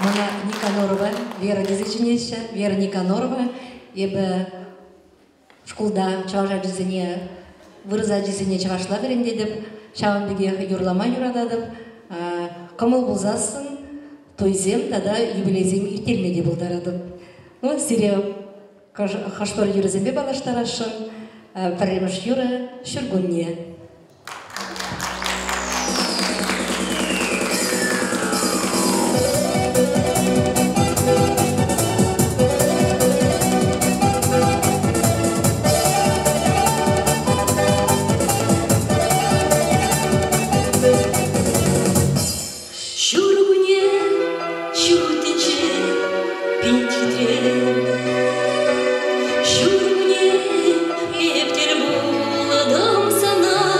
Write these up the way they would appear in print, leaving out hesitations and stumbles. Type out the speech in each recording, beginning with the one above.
Мана Никанорова Вера тесе чӗнеҫҫӗ. Вера Никанорова. Эпӗ шкулта чӑваш ачисене, вырӑс ачисене чӑвашла вӗрентетӗп. Ҫавӑн пекех юрлама юрататӑп. Кӑмӑл пулсассӑн туйсем тата юбилейсем ирттерме те пултаратӑп. Ну, сире хӑш-пӗр юрӑсемпе паллаштарасшӑн. Пӗрремӗш юрӑ «Ҫуркунне». Ҫуркунне ҫут тӗнче пит хитре. Ҫуркунне эп тӗл пултӑм сана.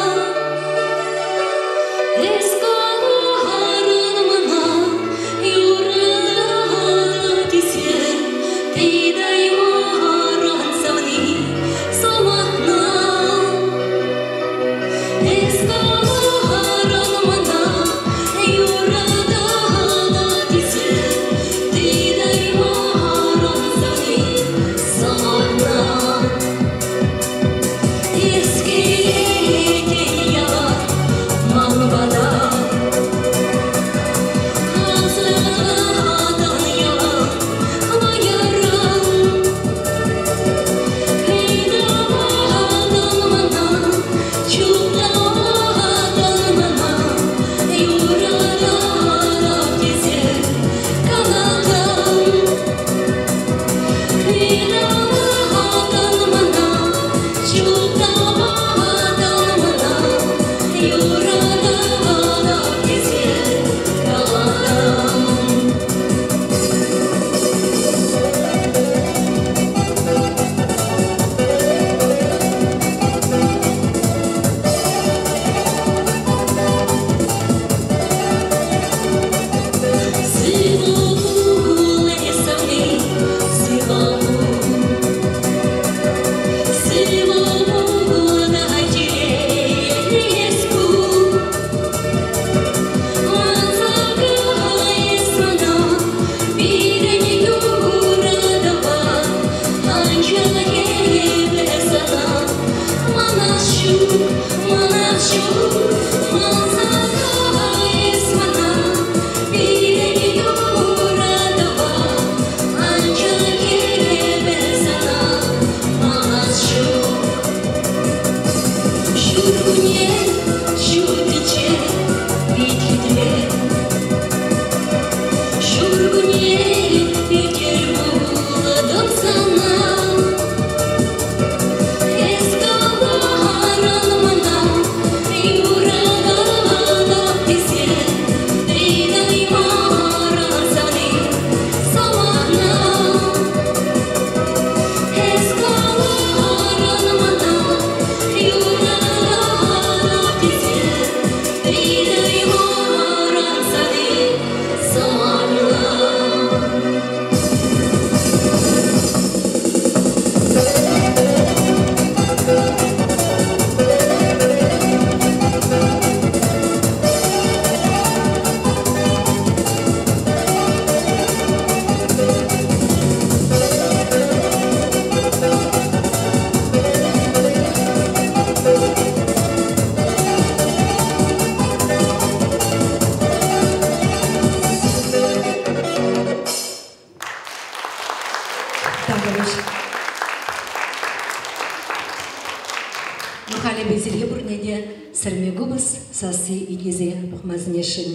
Ну, халӗ сире пурне те сӗрме купӑс сасси итлесе пӑхма сӗнесшӗн.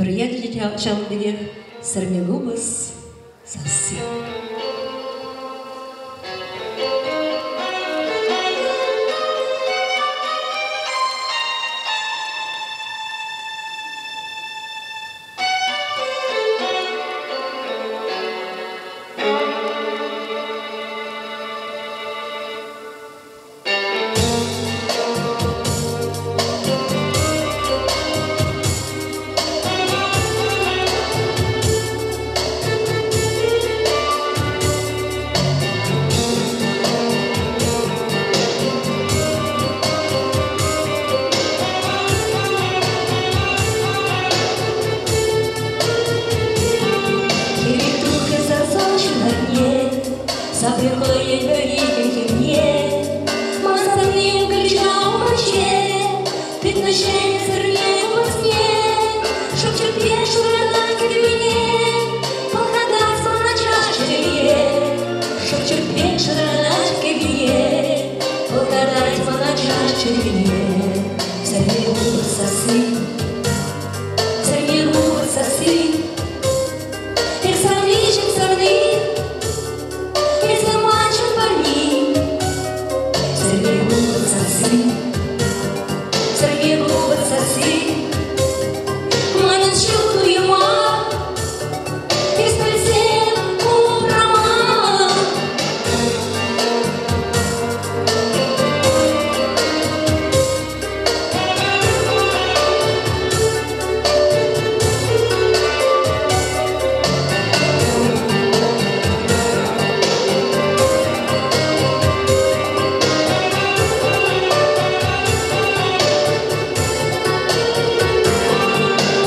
Юрӑ ячӗ те ҫавӑн пекех сӗрме купӑс сасси. Хӗвел тухрӗ сарса ҫунатне, сапрӗ хӑйӗн вӗри хӗлхемне. Ман савни укӑлча умӗнче, тытнӑ ҫӗнӗ сӗрме купӑсне. Шӑпчӑк пек шӑранать кӗввине, пӑлхатать мана чаш чӗрене. Шӑпчӑк пек шӑранать кӗввине, пӑлхатать мана чаш чӗрене. Сӗрме купӑс сасси, сӗрме купӑс сасси, эх, савниҫӗм, савни, эсӗ ман чун парни. Сӗрме купӑс сасси, сӗрме купӑс сасси, манӑн ҫут туйӑма эс пӗлсем упрама.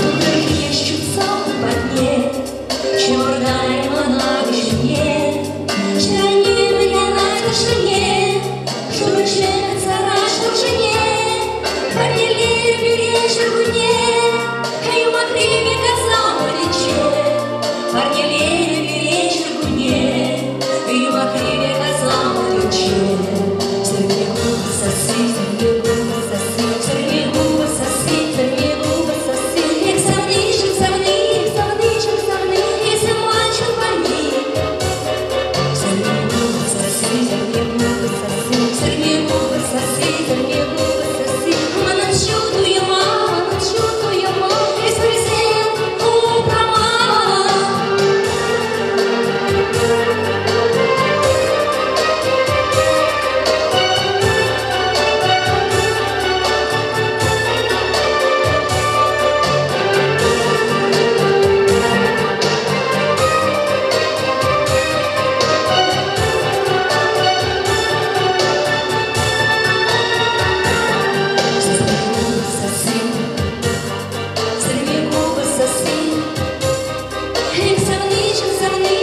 Тухрӗ хирӗҫ чупса ун патне, чӑмӑртарӗ мана вӗҫне. Ҫӗр-аннемӗр янать тӑршшӗне, шурӑ ҫӗмӗрт сарать шӑршине. Парнелерӗ пире ҫуркунне, юмахри пек асамлӑ. Парнелерӗ пире ҫуркунне, юмахри пек асамлӑ. Сӗрме купӑс сасси, сӗрме купӑс сасси, сӗрме купӑс сасси, сӗрме купӑс сасси. Эх, савниҫӗм, савни, савниҫӗм, савни, эсӗ ман чун парни. Сӗрме купӑс сасси, сӗрме купӑс сасси, сӗрме купӑс сасси, сӗрме купӑс сасси. Манӑн ҫут туйӑма, манӑн ҫут туйӑма эс пӗлсем упрама. Сӗрме купӑс сасси, сӗрме купӑс сасси, эх, савниҫӗм, савни,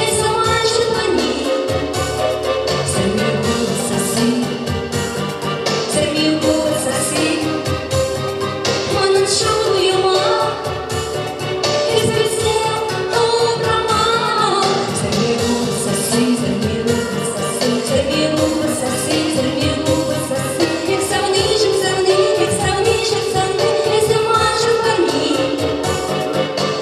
эсӗ ман чун парни. Сӗрме купӑс сасси, сӗрме купӑс сасси, манӑн ҫут туйӑма эс пӗлсем упрама. Сӗрме купӑс сасси, сӗрме купӑс сасси, сӗрме купӑс сасси, сӗрме купӑс сасси. Эх, савниҫӗм, савни, эх, савниҫӗм, савни, эсӗ ман чун парни.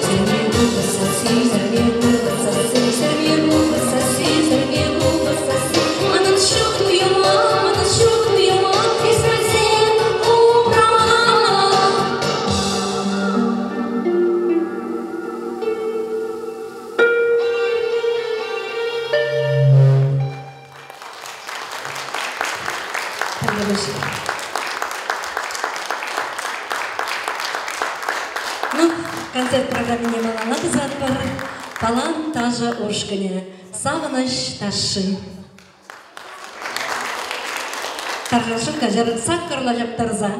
Сӗрме купӑс сасси, сӗрме купӑс сасси, сӗрме купӑс сасси, сӗрме купӑс сасси. Манӑн ҫут туйӑма, манӑн ҫут туйӑма эс пӗлсем упрама. Пӗрремӗш. Ну, концерт программине малалла тӑсатпӑр. Палан ташӑ ушкӑнӗ. Савӑнӑҫ ташши. Тархасшӑн каҫар саккӑрла ҫаптарса.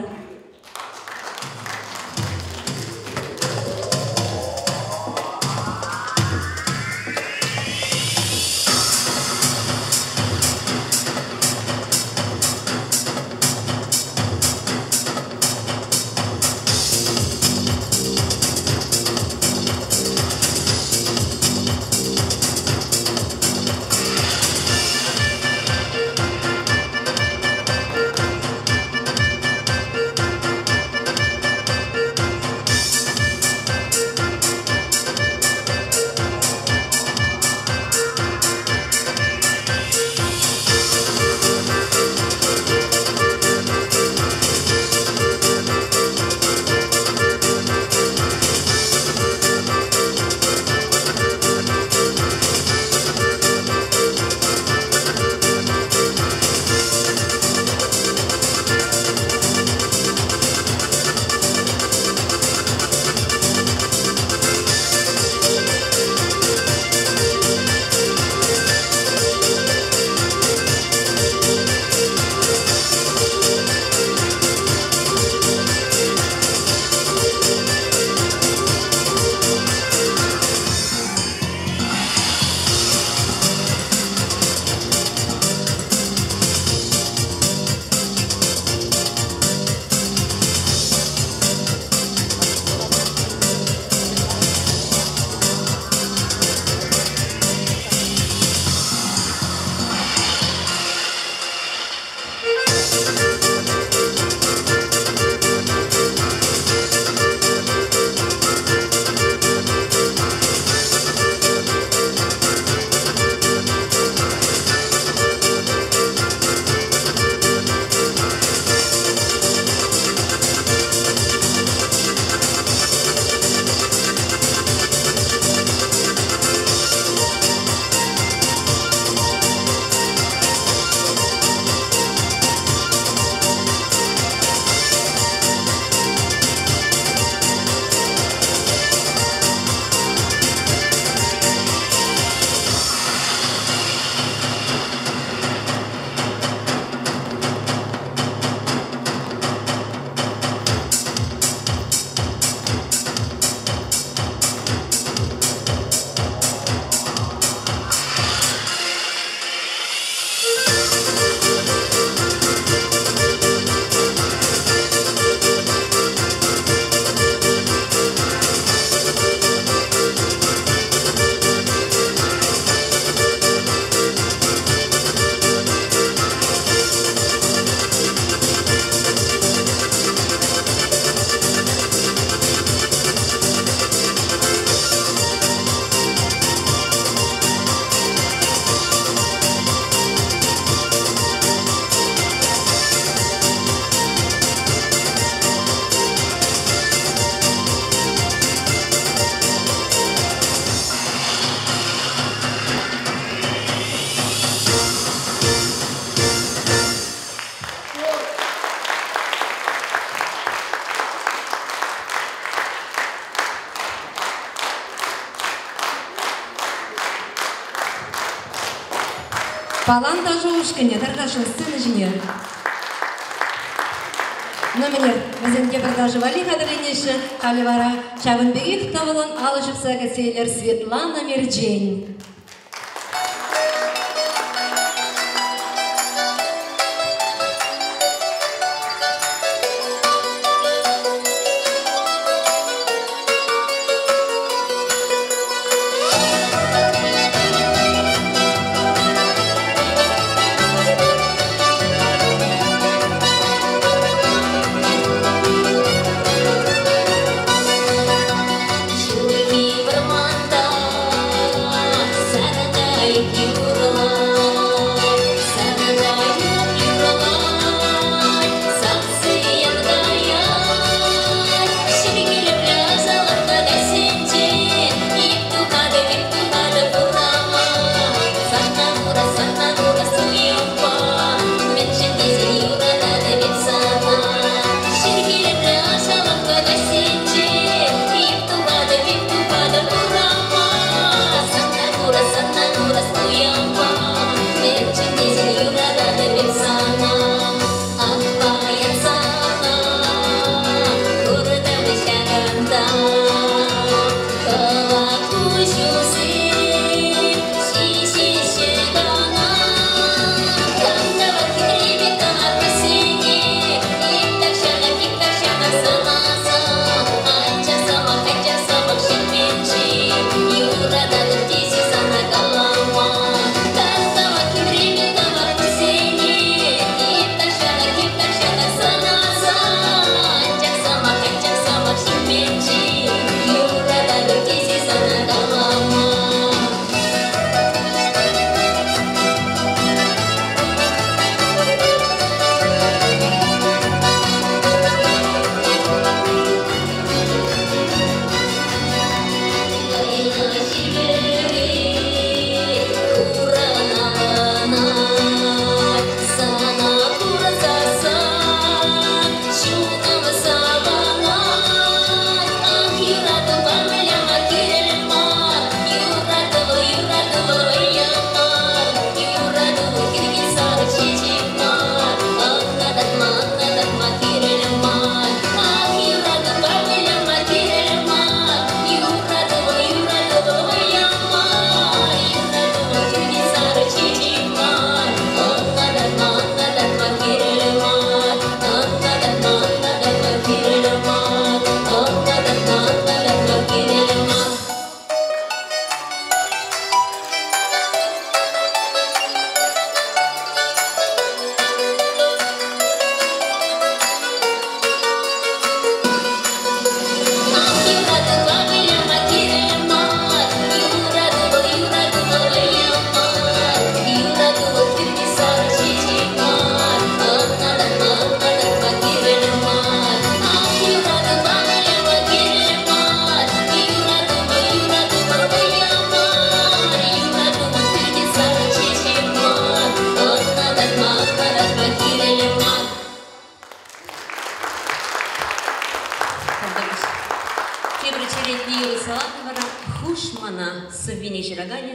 Палан ташӑ ушкӑнӗ тархасшӑн сцена ҫине. Ну, мӗне, вӗсем тепӗр ташӑ валли хатӗрленеҫҫӗ. Халӗ вара ҫавӑн пекех тӑвӑлӑн алӑ ҫупса кӗтсе илер Светлана Мерчен. Ҫурхи вӑрманта саркайӑк юрлать, саркайӑк юрлать, сасси янраять. Ҫӗркелепле ӑшалӑхлӑ каҫсенче ип тухатӑп, ип тухатӑп урама. Сана курас, сана курас туйӑмпа, мӗншӗн тесен юрататӑп эп сана. Ҫӗркелепле ӑшалӑхлӑ каҫсенче ип тухатӑп, ип тухатӑп урама. Сана курас, сана курас туйӑмпа, мӗншӗн тесен юрататӑп эп сана. Ах, паян сана куртӑм ҫакӑнта, кӑвак куҫусем ҫиҫеҫҫӗ кӑна. Кам-тавах хитре пек кӑвак куҫсене, эп тахҫанах, эп тахҫанах сӑнаса, анчах сӑмах, анчах сӑмах ҫитменччӗ, юрататӑп тесе сана калама. Кам-тавах хитре пек кӑвак куҫсене, эп тахҫанах, эп тахҫанах сӑнаса, анчах сӑмах, анчах сӑмах ҫитменччӗ, юрататӑп тесе сана калама. Вӑйлӑ ҫил хуран авӑнать, сана курсассӑн чунӑм савӑнать. Ах, юратупа выляма кирлӗ мар, юрату, юрату вӑйӑ мар, юрату хирки сарӑ чечек мар, ӑна татма, ӑна татма кирлӗ мар. Ах, юратупа выляма кирлӗ мар, юрату, юрату вӑйӑ мар, юрату хирки сарӑ чечек мар, ӑна татма, ӑна татма кирлӗ мар, ӑна татма, ӑна татма кирлӗ мар, ӑна татма, ӑна татма кирлӗ мар. Ах, юратупа выляма кирлӗ мар, юрату, юрату вӑйӑ мар, юрату хирти сарӑ чечек мар, ӑна татма, ӑна татма кирлӗ мар. Ах, юратупа выляма кирлӗ мар, юрату, юрату вӑйӑ мар, юрату хирти сарӑ чечек мар, ӑна татма, ӑна татма кирлӗ мар. Тепӗр черетли юрӑ салатнӑ вара Хуш мана сӑввине ҫыраканӗ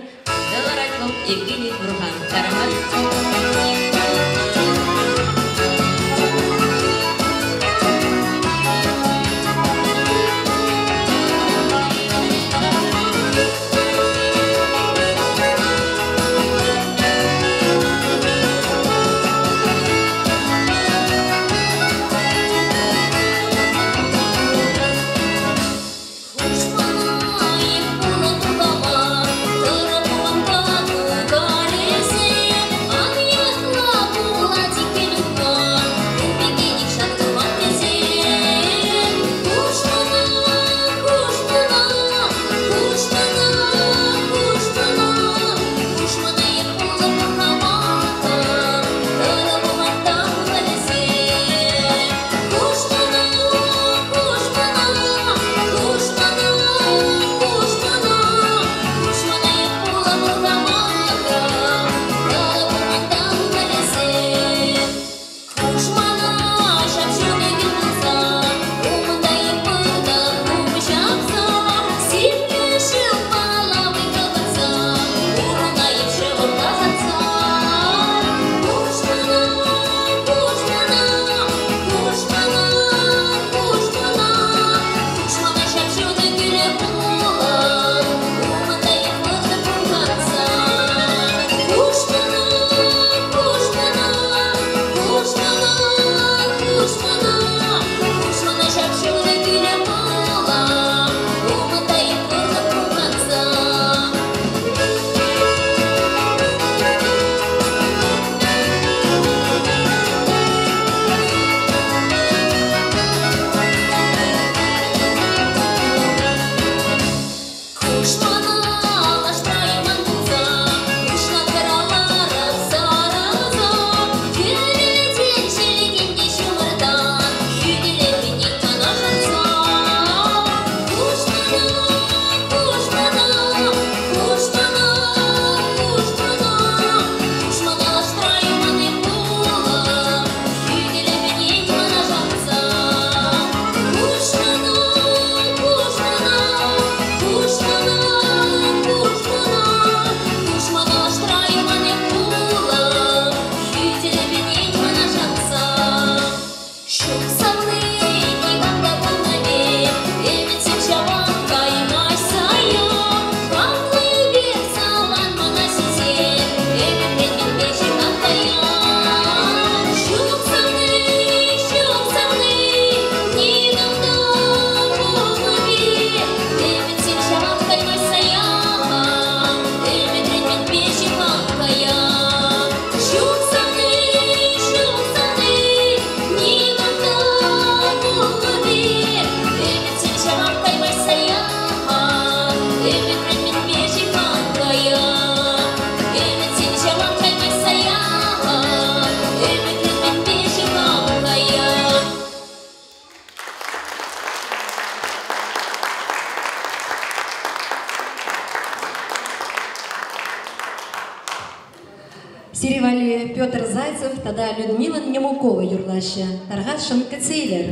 кӑларать вӑл Евгений Турхан. Карамаль. Хушмана пулӑ тухама, тырӑ пулӑмпа кукалесе, ан тата Людмила Немукова юрлаҫҫӗ. Тархасшӑн кӗтсе илӗр.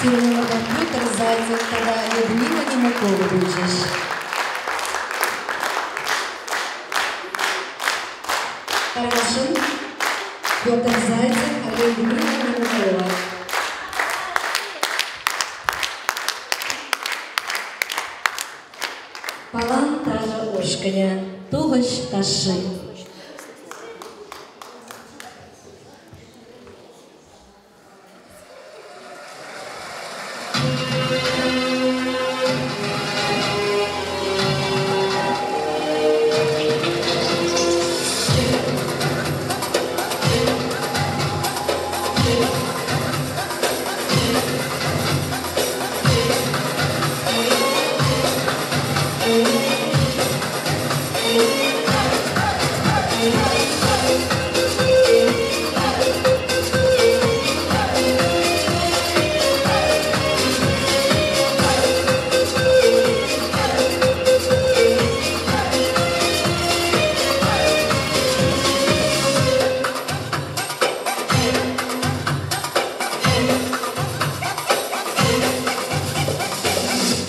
Сирӗн Петр Зайцев тата Людмила Немукова пулчӗҫ. Тархасшӑн Петр Зайцев, Людмила Немукова. Палан ташӑ ушкӑнӗ, Тухӑҫ ташши.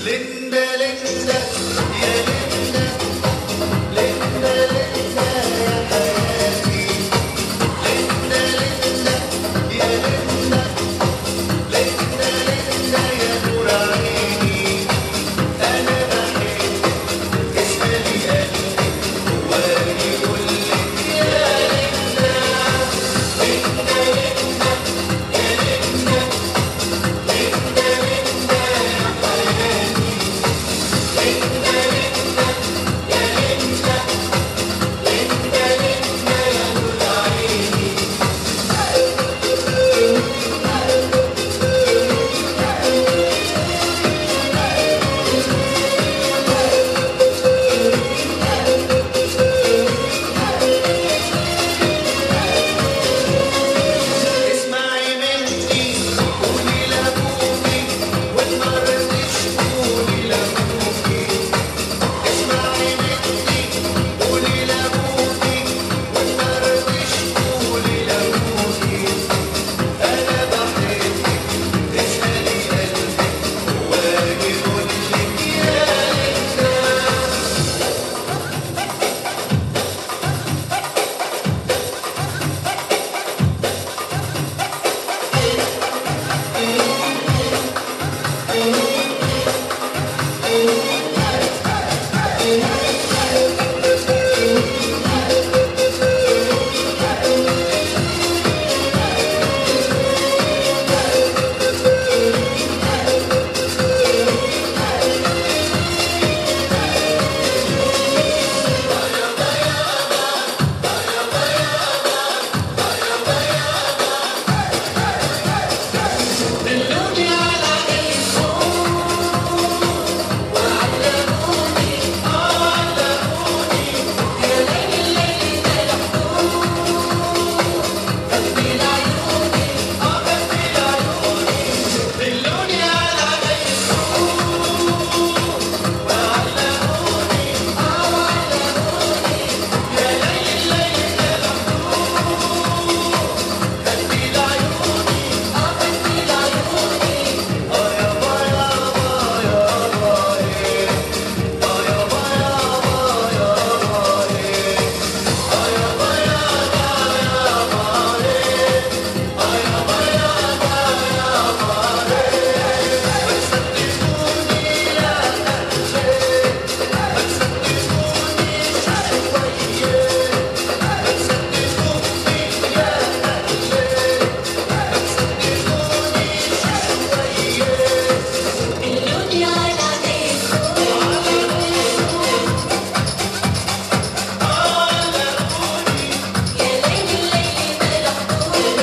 ليندا ليندا يا ليندا، ليندا ليندا يا حياتي، ليندا ليندا يا ليندا، ليندا ليندا يا نور عيني، أنا بحبك اسألي قلبك هو يقول لك يا ليندا، ليندا ليندا يا ليندا، ليندا ليندا يا حياتي، ليندا ليندا يا ليندا، ليندا ليندا يا نور عيني. اسمعي مني قولي لابوكي، وإن ما رضيتش قولي لابوكي. اسمعي مني قولي لابوكي، وإن ما رضيتش قولي لابوكي، أنا بحبك اسألي قلبك هو يقول لك يا ليندا. دلوني على الفوق وعلموني، علموني يا ليل الليل ده الحقوق، قلبي لعيوني، قلبي لعيوني. دلوني على الفوق وعلموني، علموني يا ليل الليل ده الحقوق، قلبي لعيوني، قلبي لعيوني. يا با يا با يا با يا با يا با يا با يا با يا با يا با يا با يا با يا با. ما تصدقوني لا ما تصدقوني شوية، ما تصدقوني يا ما تصدقوني شوية. دلوني على علموني يا ليل الليل ده الحقوق،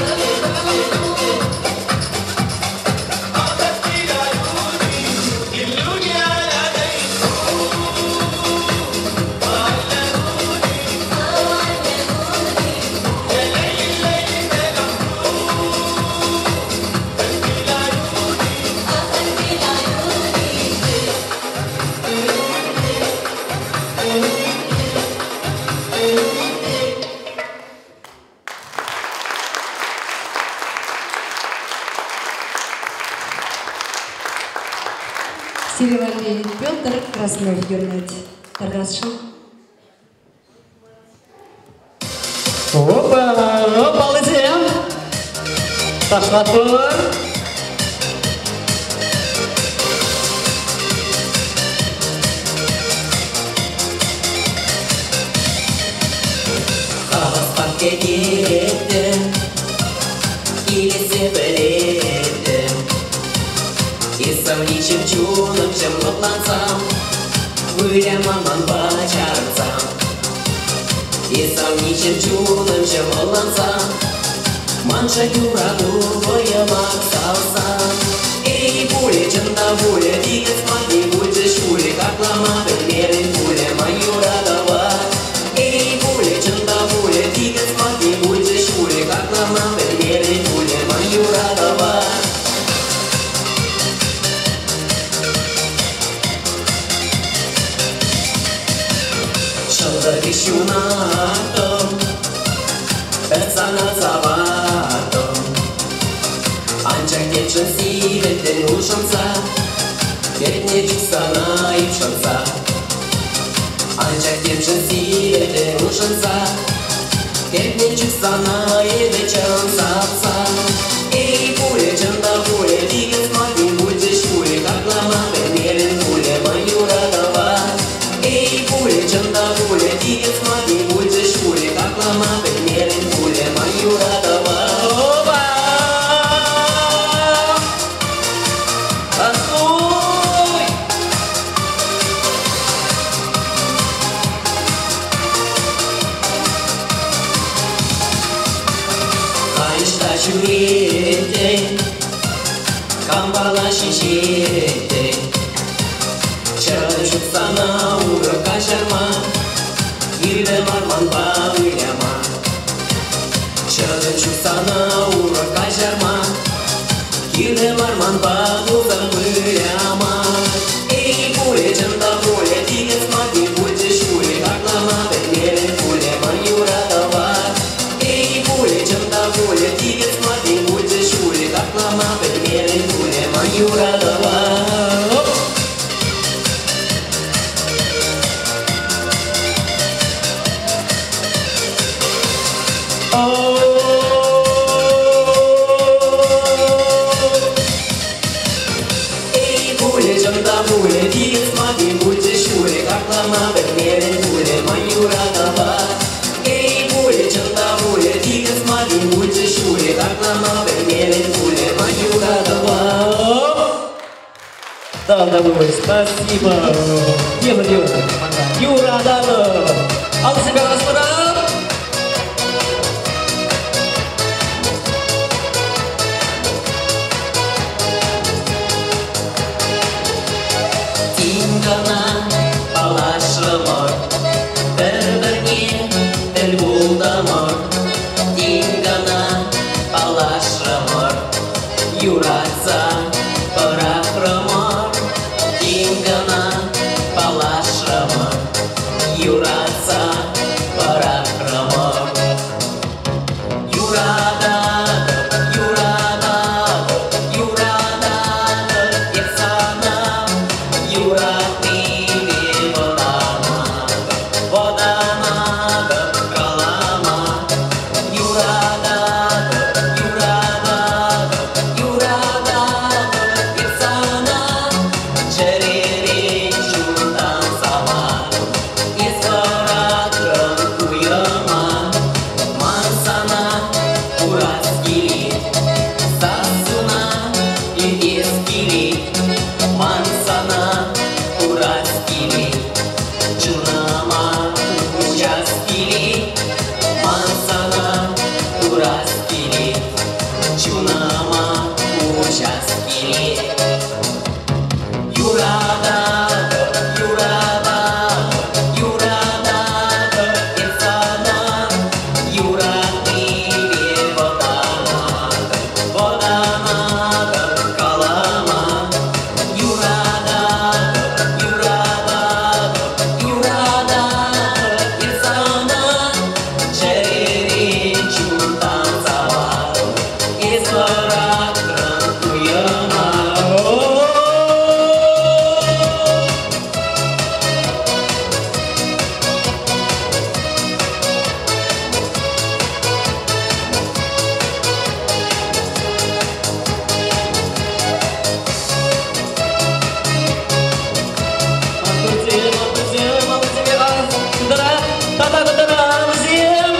قلبي لعيوني، دلوني على الفوق وعلموني، علموني يا ليل الليل ده الحقوق، قلبي لعيوني. قلبي لعيوني. Сире валли Петр Краснов юрлать. Таргасшин. Опа, опа, летим. Ташлатпӑр. Хаваспа кететтім, келесе білеттім. Есауничем чунымчым лыплансам, выля маман бачарсам. Есауничем чунымчым лыплансам, манша юраду вӑйӑмак салсам. Эй, пуле, чӑн та пуле, тикӗс патне пулчӗ ҫулӗ, хаклама пӗлмерӗн пулӗ ман юратӑва. Эй, пуле, чӑн та пуле, Пурӑнаттӑм, пӗр сана саваттӑм. Анчах темшӗн сивӗттӗн улшӑнса, Кӗтнӗ чух сана йӑпшӑнса. Анчах темшӗн сивӗттӗн улшӑнса, Кӗтнӗ чух сана эпӗ чӑн савса. Эй, пулӗ, чӑн та пулӗ, тикӗс марри пулчӗҫ пулӗ, Хаклама пӗлмерӗн пулӗ ман юратӑва. Эй, пулӗ, чӑн та пулӗ, тикӗс марри пулчӗҫ пулӗ, Хаклама пӗлмерӗн пулӗ ман юратӑва. Опа! Танцуй! Кайӑшта ҫӳретӗн, кампала ҫиҫетӗн. Чӑн ҫук сана урӑх каҫарма, кирлӗ мар манпа выляма. Чӑн ҫук сана урӑх каҫарма, кирлӗ мар манпа туса выляма. Эй, пулӗ, чӑн та пулӗ, тикӗс марри пулчӗҫ пулӗ, хаклама пӗлмерӗн пулӗ ман юратӑва. Эй, пулӗ, чӑн та пулӗ, тикӗс марри пулчӗҫ пулӗ, хаклама пӗлмерӗн пулӗ ман юратӑва. Оп! О! Эй, пулӗ, чӑн та пулӗ, тикӗс марри пулчӗҫ пулӗ, хаклама пӗлмерӗн пулӗ ман юратӑва. Эй, пулӗ, чӑн та пулӗ, тикӗс марри пулчӗҫ пулӗ, хаклама пӗлмерӗн пулӗ ман юратӑва. Оп! Да, да, спасибо. Дело, дело. Юрататӑп. Алӑсемпе господа. Тин кӑна паллашрӑмӑр, пӗр-пӗрне тӗл пултӑмӑр. Тин кӑна паллашрӑмӑр, юратса пӑрахрӑмӑр. Тин кӑна паллашрӑмӑр, юратса пӑрахрӑмӑр. Юрататӑп, юрататӑп, юрататӑп эп сана. Юратнипе вӑтанатӑп, вӑтанатӑп калама. Юрататӑп, юрататӑп, юрататӑп эп сана. Чӗререн чунтан саватӑп, эс хӑратрӑн туйӑма. Ман сана курас килет, сассуна илтес килет. Ман сана курас килет, чунӑма уҫас килет. Ман сана курас килет, чунӑма уҫас килет. Юрататӑп, юрататӑп, юрататӑп эп сана. Юратнипе вӑтанатӑп, вӑтанатӑп калама. Юрататӑп, юрататӑп, юрататӑп эп сана. Чӗререн чунтан саватӑп, эс хӑратрӑн туйӑма. Оп! Маттурсем, маттурсем, алӑсемпе кӑтӑра, тата кӑтӑра вӗсем.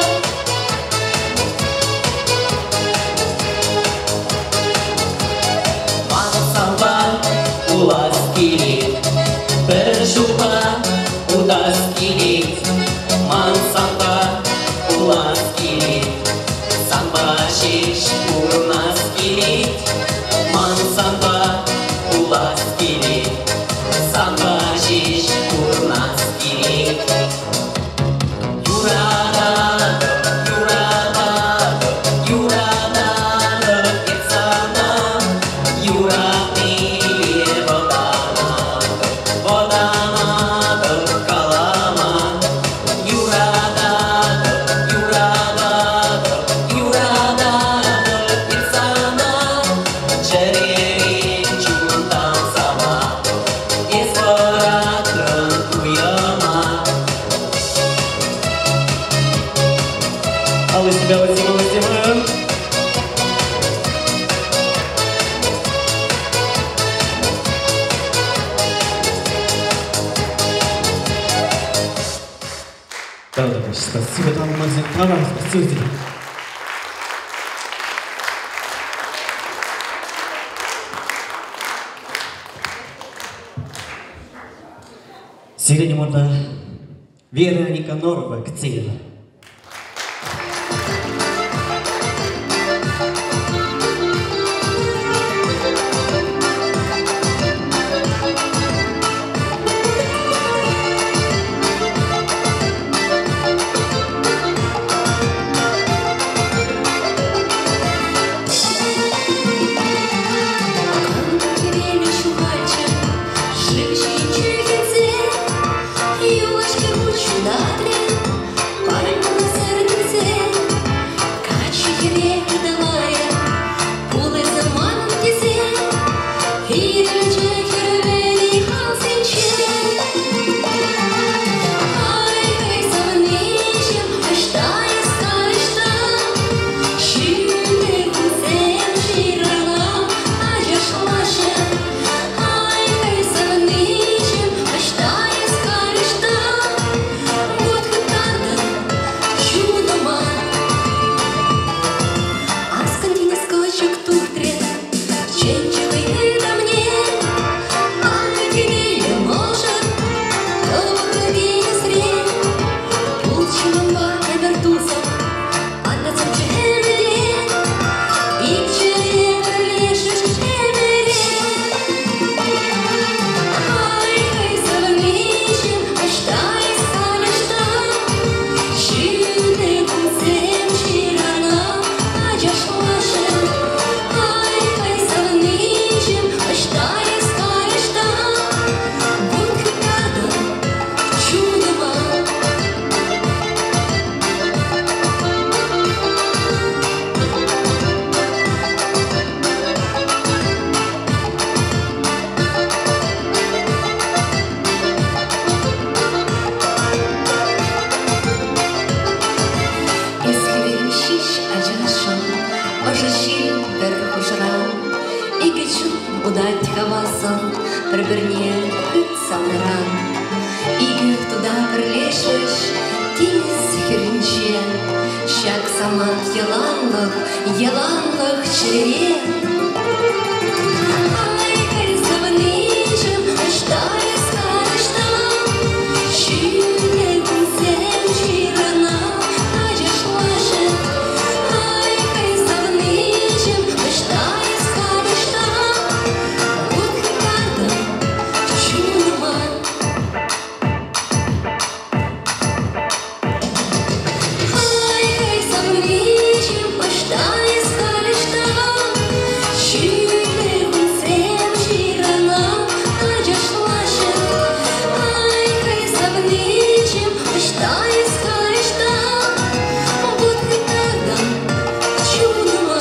Ман санпа пулас килет, пӗр ҫулпа утас килет. Ман санпа пулас килет, санпа ҫеҫ пурӑнас килет. Ман санпа пулас килет, санпа ҫеҫ пурӑнас килет. Юрататӑп, юрататӑп, юрататӑп эп сана. Юратнипе вӑтанатӑп, вӑтанатӑп калама. Аллисемпе, аллисем, аллисем. Да, спасибо, там, Мазентава, спасибо тебе. Сирень можно Вера Никанорова к цели. Хӗвелӗ ҫухалчӗ, шыв ҫинче хӗрсе, юлашки хут ҫутатрӗ, пальмӑсӑр кӗрсе. Каччӑ хӗре ыталайӗ, пул эсӗ манӑн тесе, ирӗлчӗ хӗр вӗри халсенче. Ай-хай, савниҫӗм, ӑҫта эс, ӑҫта? Ҫӳллӗ кунсем ҫырана ачашлаҫҫӗ. Ай-хай, савниҫӗм, ӑҫта эс, ӑҫта? Вут хыптартӑн чунӑма. Аскӑн тинӗс кӑчӑк туртрӗ, чӗнчӗ хӑй ытамне. Акӑ телейлӗ мӑшӑр, тӑвӑклӑ тинӗсре. Пулчӗ манпа ӗмӗр тусӑм, аннасемччӗ ӗмӗре. Ик чӗре пӗрлешӗш ӗмӗре. Ай-хай, савниҫӗм, ӑҫта эс халь, ӑҫта? Ҫӳллӗ кунсем ҫырана ачашлаҫҫӗ. Ай-хай, савниҫӗм, ӑҫта эс халь, ӑҫта? Вут хыптартӑн чунӑма. Эс хӗвел ҫеҫ ачашшӑн, ӑшӑ ҫил пӗр хушӑран. Икӗ чун утать хавассӑн, пӗр-пӗрне хыт савнӑран. Икӗ тута пӗрлешрӗҫ тинӗс хӗрринче. Ҫак самант яланлӑх, яланлӑх чӗрере. Ай-хай, савниҫӗм, ӑҫта эс халь, ӑҫта? Ҫӳллӗ кунсем ҫырана ачашлаҫҫӗ. Ай-хай, савниҫӗм, ӑҫта эс халь, ӑҫта? Вут хыптартӑн чунӑма. Ай-хай, савниҫӗм, ӑҫта эс халь, ӑҫта? Ҫӳллӗ кунсем ҫырана ачашлаҫҫӗ. Ай-хай, савниҫӗм, ӑҫта эс халь, ӑҫта? Вут хыптартӑн чунӑма.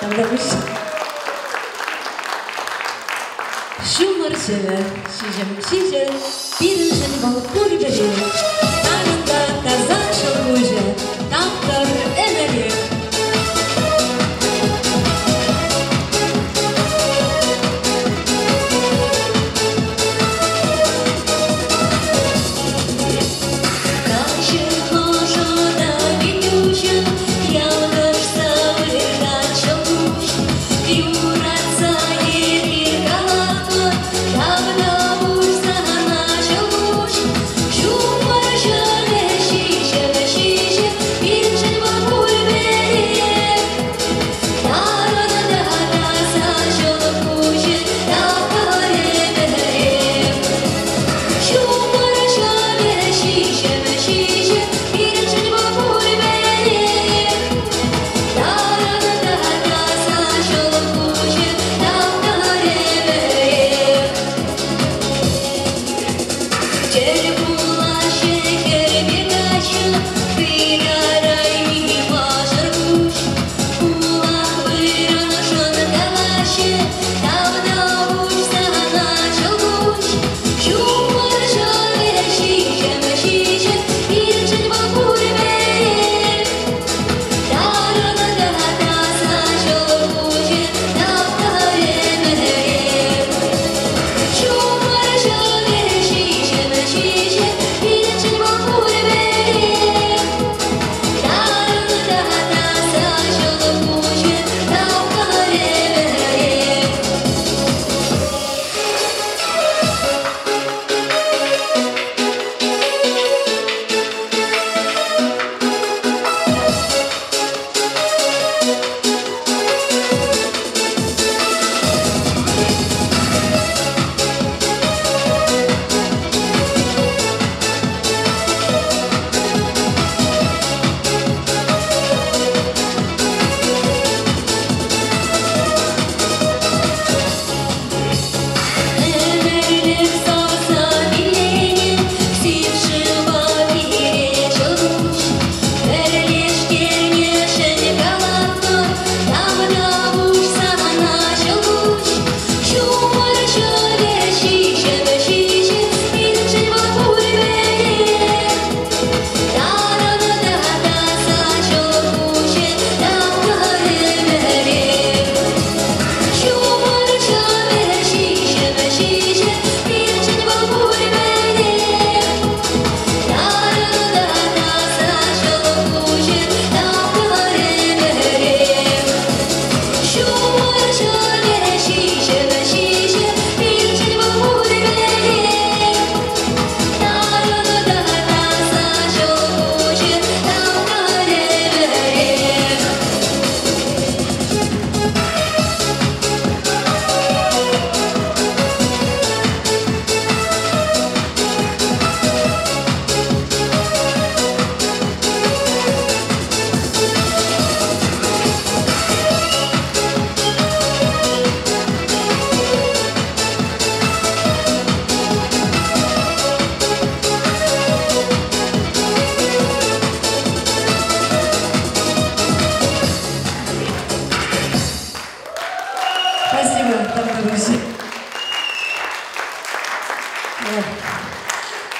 Тавтапуҫ. Ҫумӑр ҫӑвӗ, ҫиҫӗм ҫиҫӗ, пирӗншӗн вӑл пурпӗрех. Тарӑн та таса ҫӑлкуҫӗ, таптӑр ӗмӗрех. Каҫӑ ӑшӑ та пит уҫӑ, ялкӑшса выртать ҫӑлкуҫ. Юратса эпир калатпӑр, тавтапуҫ сана, ҫӑлкуҫ. Ҫумӑр ҫӑвӗ, ҫиҫӗм ҫиҫӗ, пирӗншӗн вӑл пурпӗрех. Тарӑн та таса ҫӑлкуҫӗ, таптӑр ӗмӗрех. Ҫумӑр ҫӑвӗ, ҫиҫӗм ҫиҫӗ, пирӗншӗн вӑл пурпӗрех. Тарӑн та таса ҫӑлкуҫӗ, таптӑр ӗмӗрех. Тӗл пулаҫҫӗ хӗрпе каччӑ, ытарайми мӑшӑр куҫ. Улах вырӑншӑн калаҫҫӗ, тавтапуҫ сана, ҫӑлкуҫ. Ҫумӑр ҫӑвӗ, ҫиҫӗм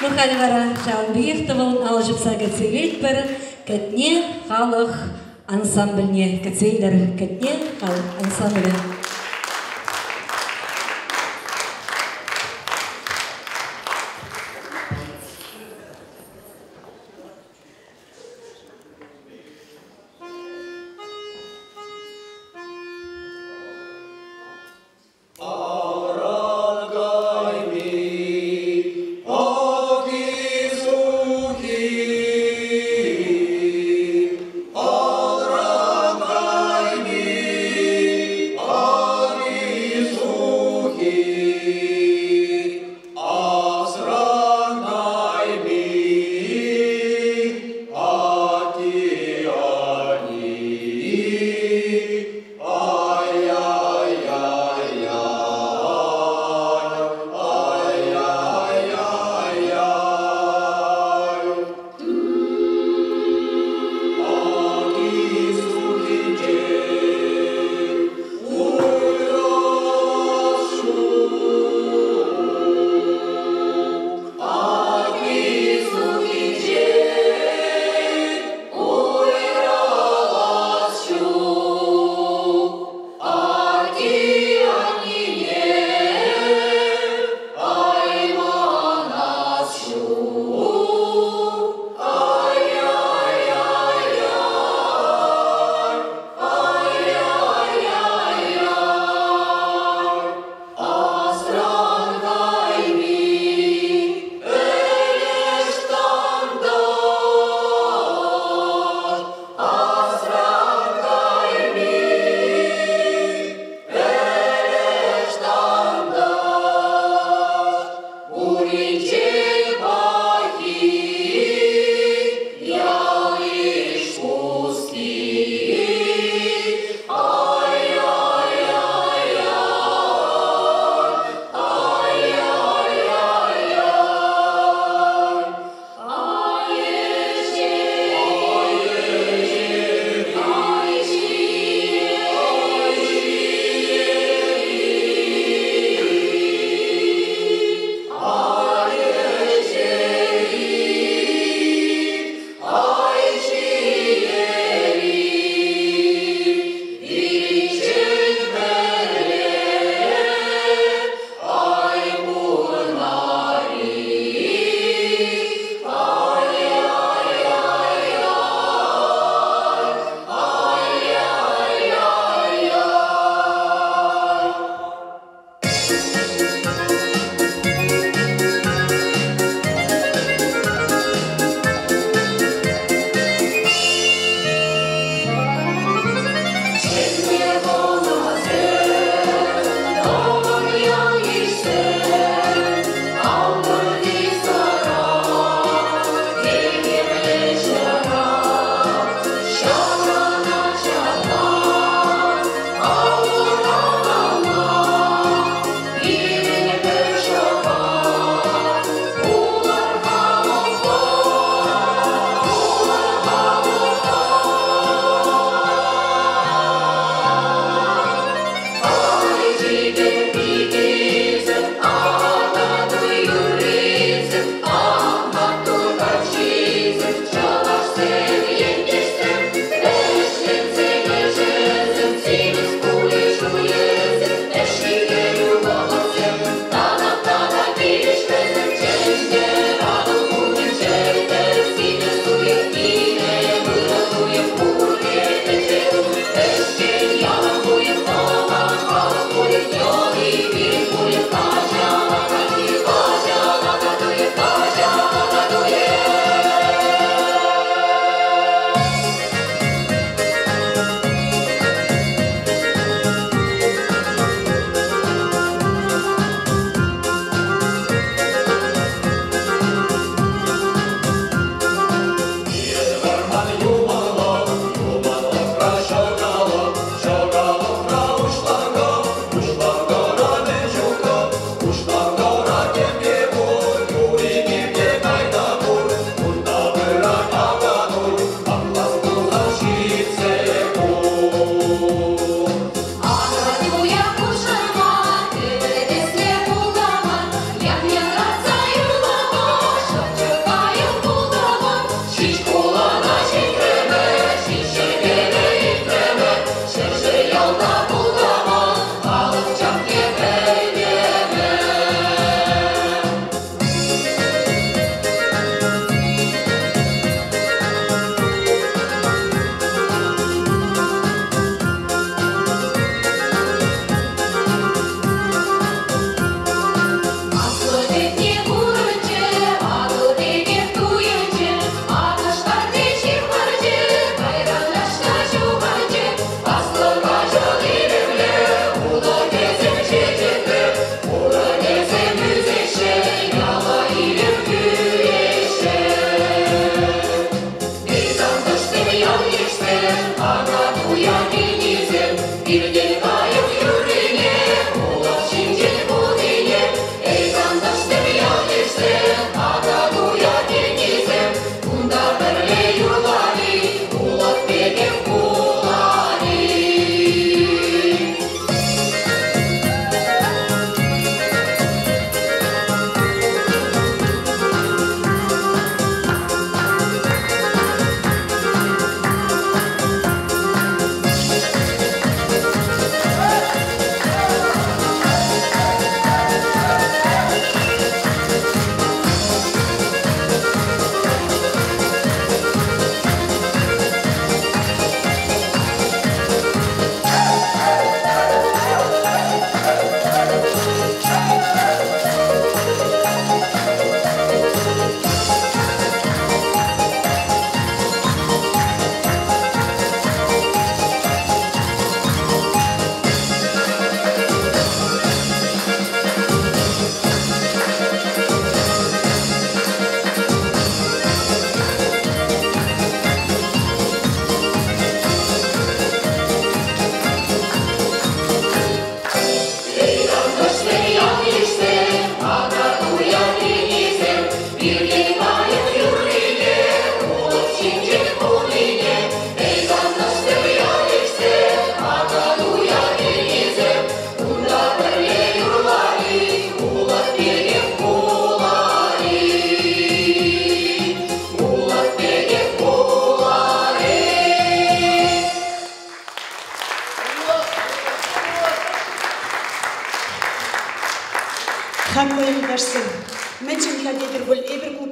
Ну, халӗ вара ҫавӑн пекех тӑвӑлӑн алӑ ҫупса кӗтсе илетпӗр. Кӗтне халӑх ансамбльне кӗтсе илер. Кӗтне халӑх ансамблӗ. Алран кайми,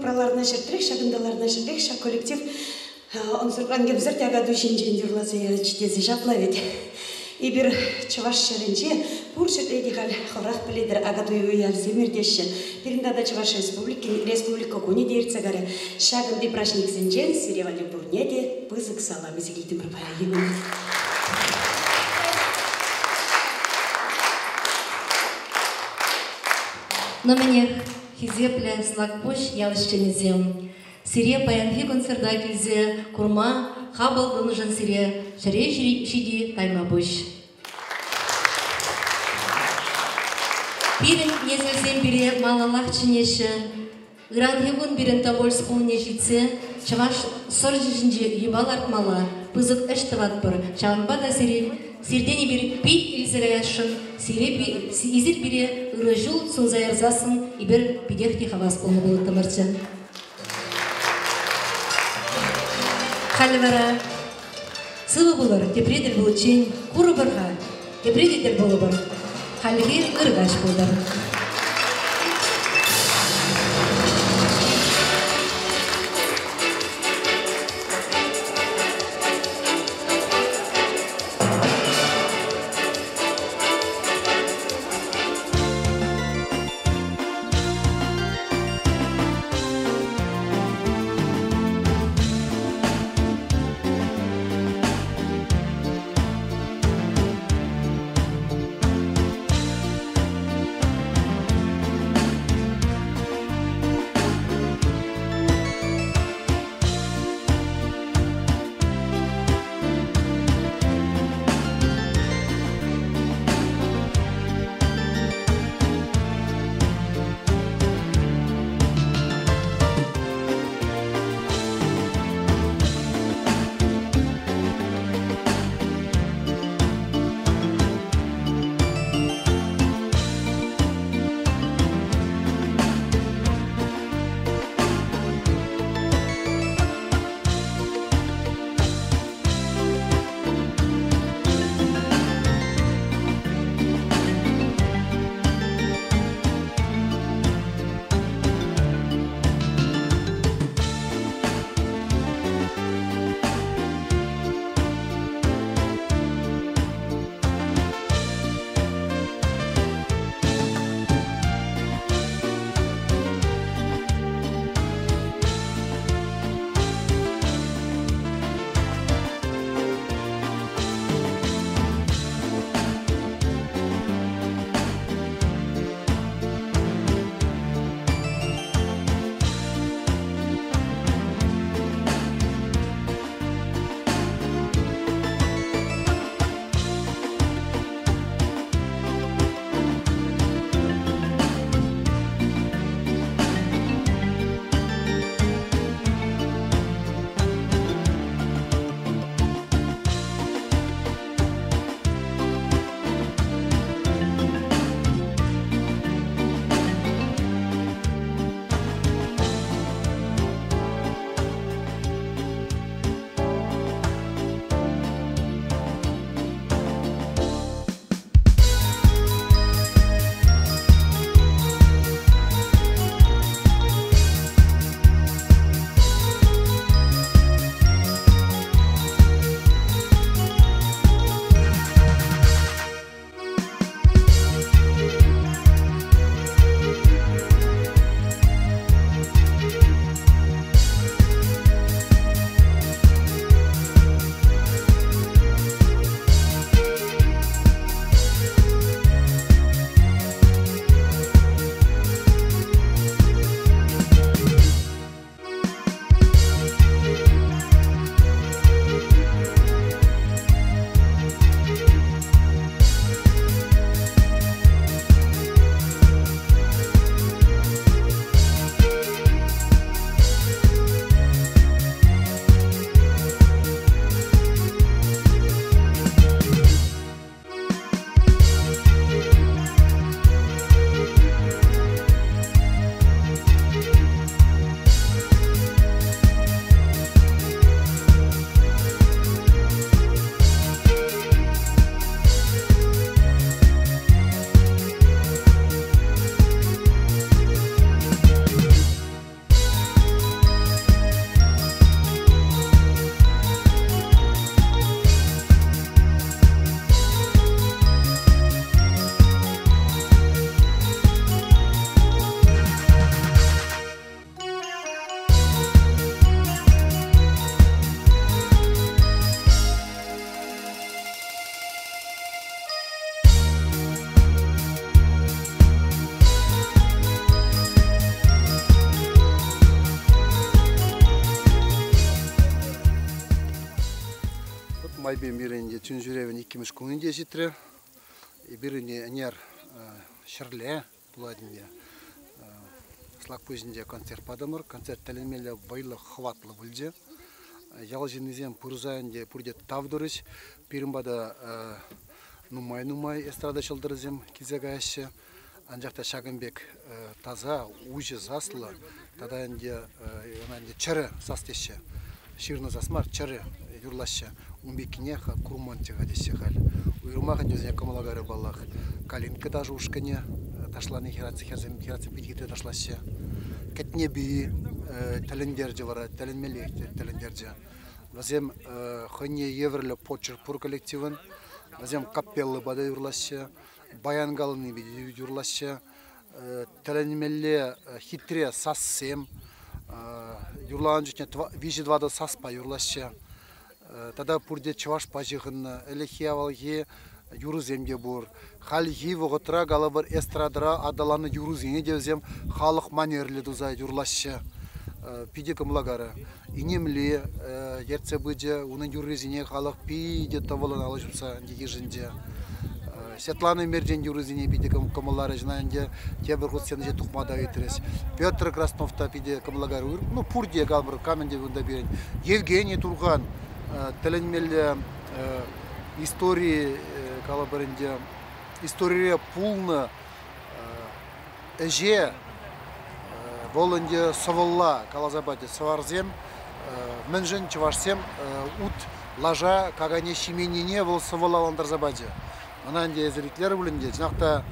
клубра ларнӑ ҫӗртрех, ҫакӑнта ларнӑ ҫӗртрех ҫак коллектив ӑнсӑртран кӗмсӗрт Акатуй ҫинчен юрласа ячӗ тесе ҫапла вӗт. Эпир чӑваш ҫӗрӗнче пур ҫӗрте те халь хӑвӑрах пӗлетӗр Акатуй уявсем иртеҫҫӗ. Пирӗн тата Чӑваш Республикин Республика кунӗ те иртсе карӗ. Ҫакӑнти праҫниксенчен сире валли пурне те пысӑк салам илсе килтӗмӗр паянхи кун. Ну мӗнех, хисеплӗ Слакпуҫ ял ӗҫченӗсем, сире паянхи концерта килсе курма хапӑл тунӑшӑн сире ҫӗре ҫити тайма пуҫ. Пирӗн несӗлсем пире малаллах чӗнеҫҫӗ. Ыранхи кун пирӗн Тобольск хулине ҫитсе чӑваш сӑрчӗ ҫинче юпа лартмалла пысӑк ӗҫ тӑватпӑр. Ҫавӑнпа та сире сиртен эпир пит илсе каясшӑн, сире эсир пире ырӑ ҫул сунса ярсассӑн эпир питех те хавас пулнӑ пулӑттӑмӑрччӗ. Халӗ вара сывӑ пулӑр, тепре тӗл пуличчен курӑпӑр-ха, тепре те тӗл пулӑпӑр. Хальлӗхе ырӑ каҫ пултӑр. Майпен пирӗн те чун ҫӳревӗн иккӗмӗш кунӗ те ҫитрӗ. Эпир ӗнтӗ ӗнер ҫӗрле пулать ӗнтӗ Слакпуҫӗнче концерт патӑмӑр. Концерт тӗлӗнмелле вӑйлӑ, хӑватлӑ пулчӗ. Ял ҫыннисем пырса ӗнтӗ пурте тав турӗҫ. Пирӗн пата нумай-нумай эстрада ҫӑлтӑрӗсем килсе каяҫҫӗ. Анчах та ҫакӑн пек таса, уҫӑ саслӑ тата ӗнтӗ ӑна ӗнтӗ чӗрӗ сас теҫҫӗ. Ҫырнӑ сас мар, чӗрӗ юрлаҫҫӗ. Ун пеккине курманччӗ-ха теҫҫӗ халь. Уйрӑмах ӗнтӗ вӗсене кӑмӑла кайрӗ паллах. Калинка ташӑ ушкӑнӗ ташлани хӗрсем хӗрсем пит хитре ташлаҫҫӗ. Кӗтнепи тӗлӗнтерчӗ вара, тӗлӗнмеллех тӗлӗнтерчӗ. Вӗсем хӑйне евӗрлӗ почерк пур коллективӑн. Вӗсем капеллӑпа та юрлаҫҫӗ. Баян каланипе те юрлаҫҫӗ. Тӗлӗнмелле хитре сассем. Юрланӑ чухне виҫӗ-тӑватӑ саспа юрлаҫҫӗ. Тата пурте чӑвашпа ҫыхӑннӑ. Ӗлӗкхи-авалхи юрӑсем те пур. Хальхи вӑхӑтра, калӑпӑр, эстрадӑра аталаннӑ юрӑсене те вӗсем халӑх манерлӗ туса юрлаҫҫӗ. Питӗ кӑмӑла Инемли ертсе пычӗ. Унӑн юррисене халӑх питӗ тӑвӑллӑн алӑ ҫупса ӗнтӗ йышӑнчӗ. Светлана Мерчен юррисене питӗ кӑмӑлларӗҫ ӑна ӗнтӗ. Тепӗр хут сцена ҫине тухма та ыйтрӗҫ. Петр Краснов та питӗ кӑмӑллакарӗ. Ну, пурте калӑпӑр, кам ӗнтӗ кунта пирӗн. Евгений Турхан тӗлӗнмелле истори, калӑпӑр ӗнтӗ, историре пулнӑ ӗҫе вӑл ӗнтӗ сӑвӑлла каласа пачӗ. Сӑварсем мӗншӗн чӑвашсем ут лаша какайне ҫименнине вӑл сӑвӑллалантарса пачӗ. Ӑна ӗнтӗ эсир итлерӗр пуль ӗнтӗ. Чӑнах та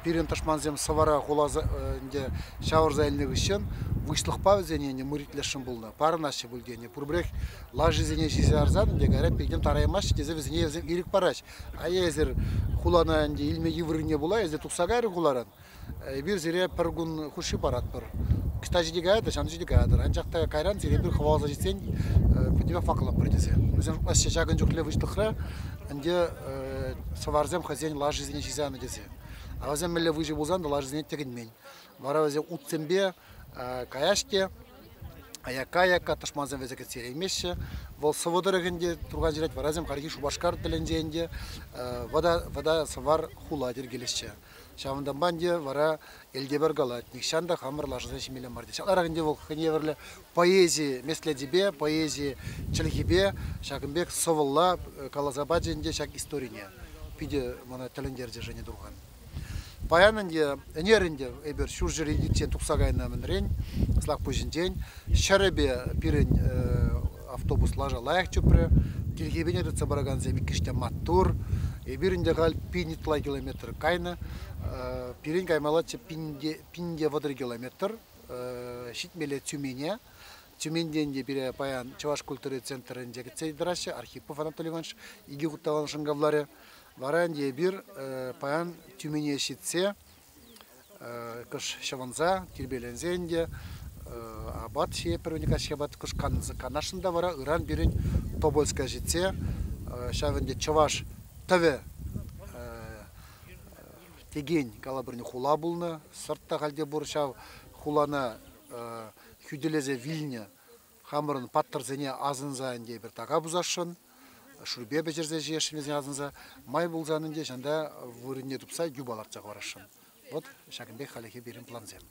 пирӗн тӑшмансем сӑвара хуласа ӗнтӗ ҫавӑрса илнӗ хыҫҫӑн выҫлӑхпа вӗсене ӗнтӗ мӑритлесшӗн пулнӑ, парӑнаҫҫӗ пуль тенӗ. Пурпӗрех лашисене ҫисе ярсан ӗнтӗ кайран пиртен тараймаҫҫӗ тесе вӗсене вӗсем ирӗк параҫ. А эсир хулана ӗнтӗ илме йывӑррине пула эсир тухса кайрӑр хуларан. Эпир сире пӗр кун хушши паратпӑр. Кӑҫта ҫити каятӑр, ҫавӑн ҫити каятӑр. Анчах та кайран сире эпир хӑваласа ҫитсен пӗтӗмпех ваклатпӑр тесе. Вӗсем шутлаҫҫӗ ҫакӑн чухлӗ выҫлӑхра ӗнтӗ сӑварсем хӑйсен лашисене ҫисе янӑ тесе. А вӗсем мӗнле выҫӑ пулсан та лашисене тӗкӗнмен. Вара вӗсем утсемпе каяҫ те аякка-аякка тӑшмансем вӗсем кӗтсе илеймеҫҫӗ. Вӑл сӑвӑ тӑрӑх ӗнтӗ Турхан ҫырать, вара вӗсем хальхи Шупашкар тӗлӗнче ӗнтӗ вӑта сӑвар хула йӗркелеҫҫӗ. Ҫавӑнтанпа ӗнтӗ вара Элтепер калать, нихҫан та хамӑр лашасем ҫимелле мар тет. Ҫапларах ӗнтӗ вӑл хӑйне евӗрлӗ поэзи меслечӗпе, поэзи чӗлхипе ҫакӑн пек сӑвӑлла каласа пачӗ ӗнтӗ ҫак историне. Питӗ мана тӗлӗнтерчӗ Женя Турхан. Паян ӗнтӗ, ӗнер ӗнтӗ эпир ҫурҫӗр иртиччен тухса кайнӑ мӗнрен, Слакпуҫӗнчен. Ҫӗрӗпе пирӗн автобус лаша лайӑх чупрӗ. Тилхепене тытса пыракансем иккӗш те маттур. Эпир ӗнтӗ халь пин ытла километр кайнӑ. Пирӗн каймаллаччӗ пин те 30 километр. Ҫитмелле Тюмене. Тюменьтен те пире паян Чӑваш культури центрӗнче кӗтсе тӑраҫҫӗ. Архипов Анатолий Иванович икӗ хут таван шӑнкӑравларӗ. Вара ӗнтӗ эпир паян Тюмене ҫитсе кӑш ҫӑвӑнса, тирпейленсе ӗнтӗ апат ҫиетпӗр, каҫхи апат кӑш канасшӑн та вара ыран пирӗн Тобольска ҫитсе ҫав ӗнтӗ чӑваш тӑвӗ текен калӑпӑрне хула пулнӑ. Сӑрт та халь те пур ҫав хулана хӳтӗлесе вилнӗ хамӑрӑн паттӑрсене асӑнса ӗнтӗ эпир така пусасшӑн, шӳрпе пӗҫерсе ҫиесшӗн вӗсене асӑнса, май пулсан ӗнтӗ ҫанта вырӑнне тупса юпа лартса хӑварасшӑн. Вот ҫакӑн пек хальлӗхе пирӗн плансем.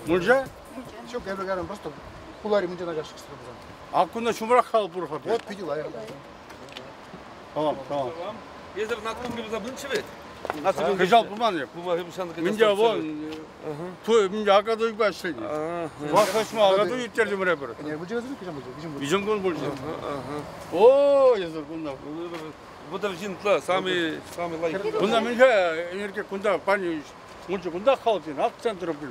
Мунча? Ҫук, эпӗ кайран просто хулари мунчана кашкӑрса пулсан. А кунта ҫумрах хал пур-ха. Вот питӗ лайӑх. Tamam, tamam. Эсир наткун кӗпе пынччӗ вӗт? Кӑҫал пулман эп. Минде вон, ту минде акатуй башлыйды. Вакытма акатуй иттерлим репер. Вижен кун булчу. О, езер кунда. Бу жинтла самый самый лайк. Кунда минде энерге кунда пани мунчу кунда халдын, ак центр бил.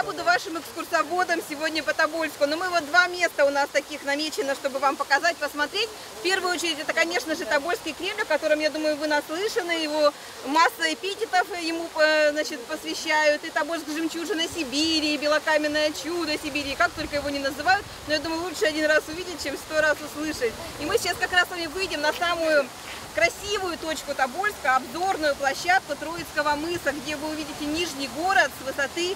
Я буду вашим экскурсоводом сегодня по Тобольску. Но мы вот два места у нас таких намечено, чтобы вам показать, посмотреть. В первую очередь, это, конечно же, Тобольский Кремль, о котором, я думаю, вы наслышаны. Его масса эпитетов ему, значит, посвящают. И Тобольск жемчужина Сибири, и белокаменное чудо Сибири. Как только его не называют. Но я думаю, лучше один раз увидеть, чем 100 раз услышать. И мы сейчас как раз с вами выйдем на самую красивую точку Тобольска, обзорную площадку Троицкого мыса, где вы увидите Нижний город с высоты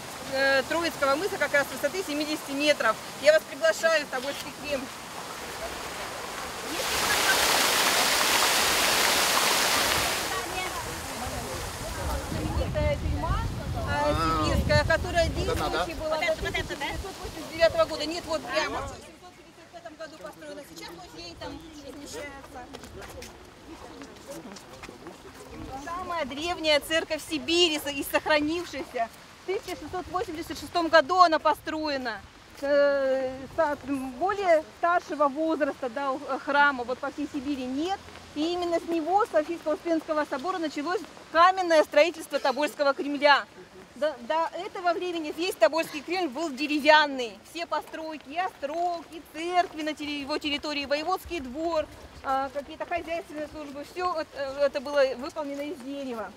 Троицкого мыса, как раз с высоты 70 метров. Я вас приглашаю в Тобольский Кремль. Знаменитая тюрьма сибирская, которая действующая была до 1989 года. Нет, вот прямо в 1755 году построена. Сейчас музей там размещается. Самая древняя церковь Сибири из сохранившихся. В 1686 году она построена. Более старшего возраста, да, храма вот по всей Сибири нет. И именно с него, с Софийского Успенского собора, началось каменное строительство Тобольского Кремля. До этого времени весь Тобольский Кремль был деревянный. Все постройки, и острог, и церкви на его территории, воеводский двор, какие-то хозяйственные службы, все это было выполнено из дерева.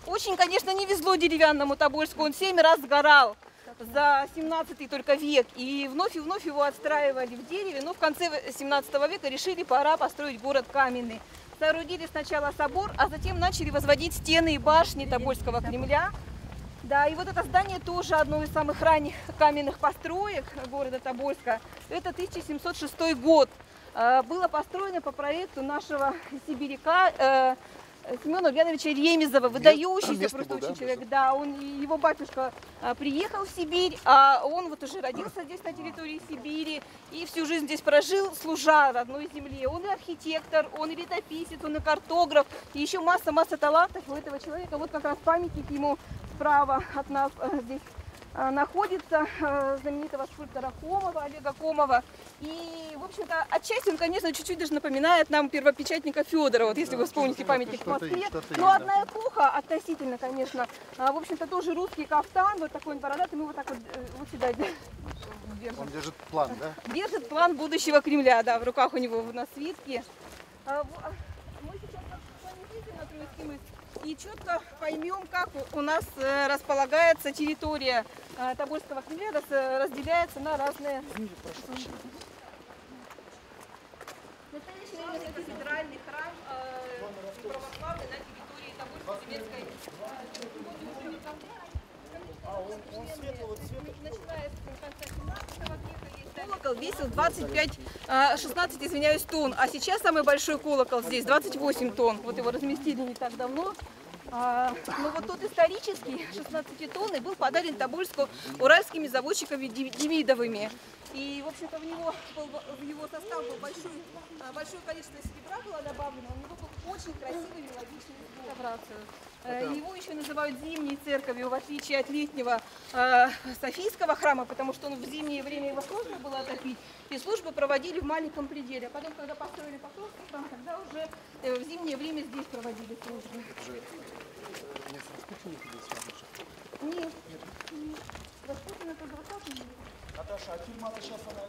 Очень, конечно, не везло деревянному Тобольску, он 7 раз сгорал за 17-й только век. И вновь его отстраивали в дереве, но в конце 17 века решили, пора построить город каменный. Соорудили сначала собор, а затем начали возводить стены и башни Тобольского Кремля. Да, и вот это здание тоже одно из самых ранних каменных построек города Тобольска. Это 1706 год. Было построено по проекту нашего сибиряка Семена Ульяновича Ремезова, выдающийся просто очень человек. Да, он, его батюшка приехал в Сибирь, а он вот уже родился здесь на территории Сибири и всю жизнь здесь прожил, служа родной земле. Он и архитектор, он и летописец, он и картограф, и еще масса-масса талантов у этого человека. Вот как раз памятник ему справа от нас здесь находится, знаменитого скульптора Комова, Олега Комова. И, в общем-то, отчасти он, конечно, чуть-чуть даже напоминает нам первопечатника Федора, вот если вы вспомните памятник в Москве. Но одна эпоха относительно, конечно. В общем-то, тоже русский кафтан, вот такой он бородатый, мы вот так вот, вот сюда держим. Он держит план, да? Держит план будущего Кремля, да, в руках у него на свитке. Мы сейчас с вами выйдем на Троицкий мыс и четко поймем, как у нас располагается территория Тобольского Кремля, разделяется на разные... Настоящий время это федеральный храм православный на территории Тобольско-Сибирской. Начиная с конца 17 века есть колокол, весил 16, извиняюсь, тонн, а сейчас самый большой колокол здесь 28 тонн. Вот его разместили не так давно. Но вот тот исторический 16-тонный был подарен Тобольску уральскими заводчиками Демидовыми. И, в общем-то, в его состав был большое количество серебра было добавлено. У него был очень красивый мелодичный реставрацию. Его еще называют зимней церковью, в отличие от летнего Софийского храма, потому что он в зимнее время его сложно было отопить, и службы проводили в маленьком пределе. А потом, когда построили Покровский храм, тогда уже в зимнее время здесь проводили службы. Нет, нет. Распутина это 20 век. Наташа, а тюрьма-то сейчас она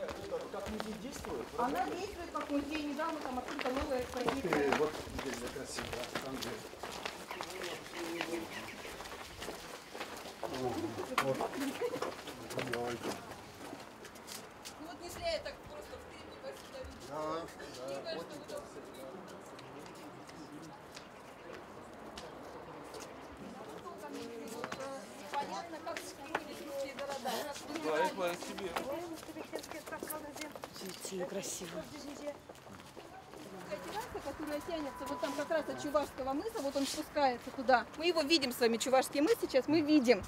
как музей действует? Она действует как музей. Недавно там открыта новая экспозиция. Вот здесь да, красиво, да, там где. Вот. Ну вот не зря я так просто в темпе сюда веду. Да, да, очень красиво. Понятно, как строились русские города. Удивительно красиво. Терраса, которая тянется вот там как раз от Чувашского мыса, вот он спускается туда. Мы его видим с вами, Чувашский мыс сейчас мы видим.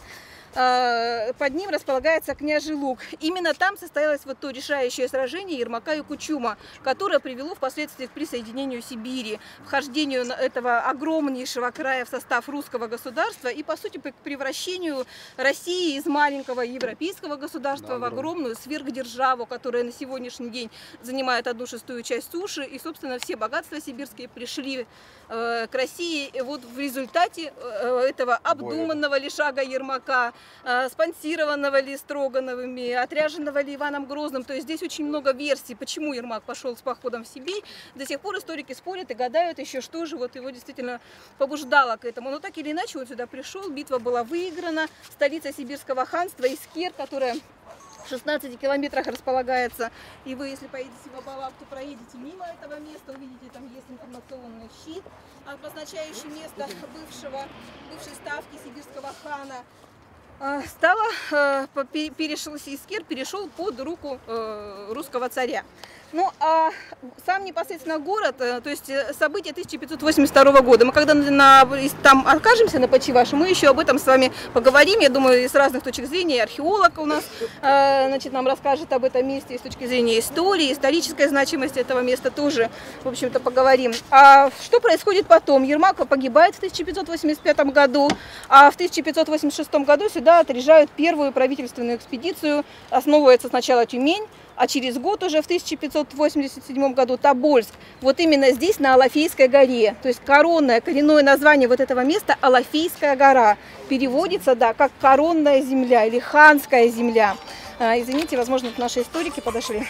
Под ним располагается Княжий Луг. Именно там состоялось вот то решающее сражение Ермака и Кучума, которое привело впоследствии к присоединению Сибири, вхождению этого огромнейшего края в состав русского государства и, по сути, к превращению России из маленького европейского государства в огромную сверхдержаву, которая на сегодняшний день занимает 1/6 часть суши и, собственно, все все богатства сибирские пришли к России. И вот в результате этого обдуманного ли шага Ермака, спонсированного ли Строгановыми, отряженного ли Иваном Грозным. То есть здесь очень много версий, почему Ермак пошел с походом в Сибирь. До сих пор историки спорят и гадают еще, что же вот его действительно побуждало к этому. Но так или иначе он сюда пришел, битва была выиграна, столица Сибирского ханства Искер, которая в 16 километрах располагается. И вы, если поедете в Абалак, то проедете мимо этого места, увидите, там есть информационный щит, обозначающий место бывшей ставки сибирского хана. Искер перешел под руку русского царя. Ну, а сам непосредственно город, то есть события 1582 года, мы когда там окажемся на Почиваше, мы еще об этом с вами поговорим, я думаю, с разных точек зрения, археолог у нас, значит, нам расскажет об этом месте, и с точки зрения истории, исторической значимости этого места тоже, в общем-то, поговорим. А что происходит потом? Ермак погибает в 1585 году, а в 1586 году сюда отряжают первую правительственную экспедицию, основывается сначала Тюмень, а через год уже в 1587 году Тобольск. Вот именно здесь, на Алафейской горе. То есть коронное, коренное название вот этого места Алафейская гора. Переводится, да, как коронная земля или ханская земля. Извините, возможно, наши историки подошли.